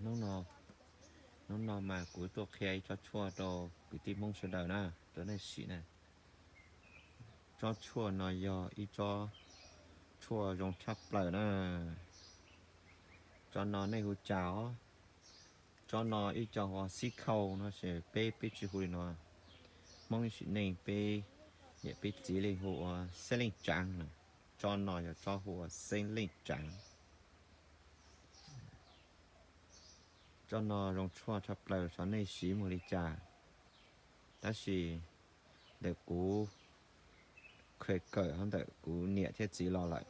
Hnub no, hnub no mas kuv tuaj qhia ib tsob tshuaj rau kwv tij Hmoob sawv daws na, rau nej sim na. Tsob tshuaj no yog ib tsob tshuaj zoo tshaj plaws na. Tsob no nej hu cas os? Tsob no ib co hu ua xib khau no, peb, peb tsis hu li no. Hmoob ib sim neej peb niam peb txiv li hu ua xeeb leej tsaav na. Tsob no yog tsob hu ua xeeb leej tsaav. Tsob no zoo tshuaj tshaj plaws, xyov nej siv mus li cas, tab sis ntawm kuv khaws kawm hauv ntawm kuv niam thiab txiv los lawm,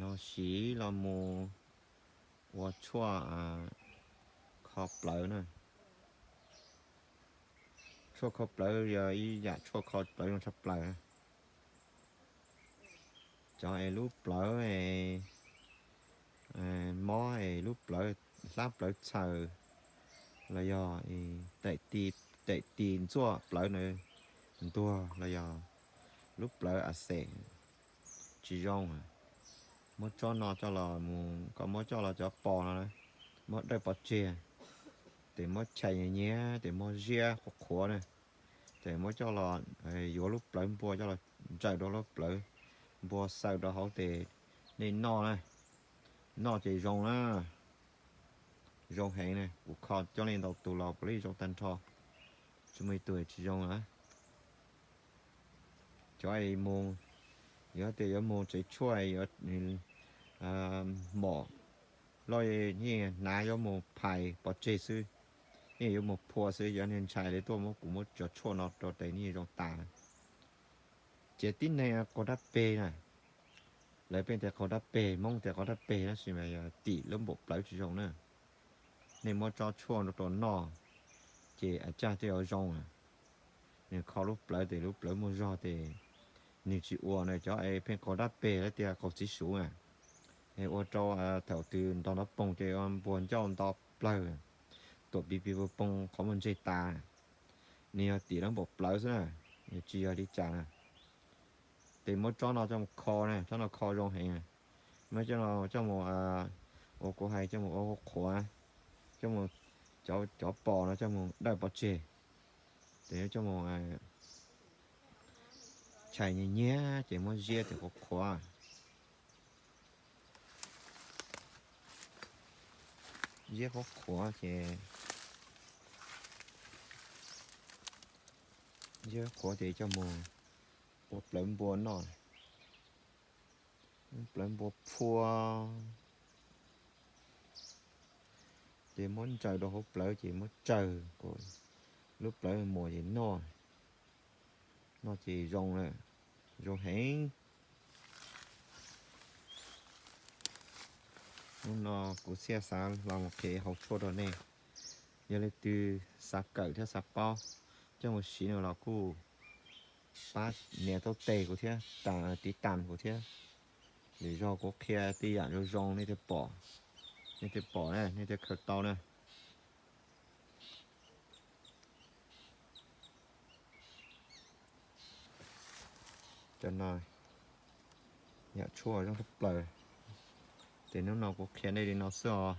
no siv los mus ua tshuaj kho plawv na. Tshuaj kho plawv yog ib yam tshuaj kho plawv zoo tshaj plaws. Cov es lub plawv mob es lub plawv hlab plawv txhaws los yog daim tis ntxuaj plawv na ntuag los yog lub plawv a xes tsis zoo, muab tsob no coj los mus, koj muab coj los cov pos no, muab dawj pov tseg, ces muab chais nyias nyias ces muab ziab qhuav qhuav na, ces muab coj los yuav lub plawv npua coj los ntsaws rau lub plawv npua xaws rau hauv ces nej noj na, noj ces zoo na, zoo heev na. Kuv kho coob leej ntau tus los puav leej zoo tag nrho, tsis muaj ib tug tsis zoo na. Cov es mus, yog tias yuav mus tsev tshuaj yuav mom loj, yeej hnav yuav mus phais pov tseg xwb, yeej yuav mus phua xwb, yog niag ntshai li tuaj muab kuv muab cov tshuaj no rau ces niag zoo tas. Ces tib neeg qaug dab peg na, lawv pheej tias qaug dab peg, Hmoob tias qaug dab peg tab sis mas yog tim lub npaum plawv tsis zoo na. Nej muab tsob tshuaj rau noj, ces a caj twb yuav zoo. Nws kho lub plawv ces lub plawv muaj zog ces nws tsis ua na. Cov es pheej qaug dab peg lawv tias qaug txiv suv na, es ua rau thaum twg nrog nrov poog ces npua ncauj nto plawg, tuam pis pis poo qhov muag ntseg tas, nws yog tim lub npaum plawv xwb na, nws tsis yog li cas na. Ces muab tsob no coj mus kho na, tsob no kho zoo heev. Muab coj mus, ua kuv hais coj mus ua qhuav qhuav, coj mus, cov pos no coj mus dawj pov tseg, ces coj mus chais nyias nyias ces muab ziab ces qhuav qhuav, ziab qhuav qhuav ces, ziab qhuav ces coj mus ua plawv npua noj, plawv npua phua, ces muab ntsaws rau hauv plawv ces muab tsaws kom lub plawv muas ces noj, noj ces zoo, zoo heev. Hnub no kuv thiaj xav los mus qhia hauv tshuaj rau nej. Yog leej twg xav kawm thiab xav paub, coj mus siv no los kuj pab nias taub tes kuv thiab, tiv tas kuv thiab. Lwm zaug kuv qhia tej yam zoo zoo nej thiaj pom, nej thiaj pom na, nej thiaj khaws tau na. Cov no yam tshuaj zoo tshaj plaws. Ces hnub no kuv qhia nej li no xwb os.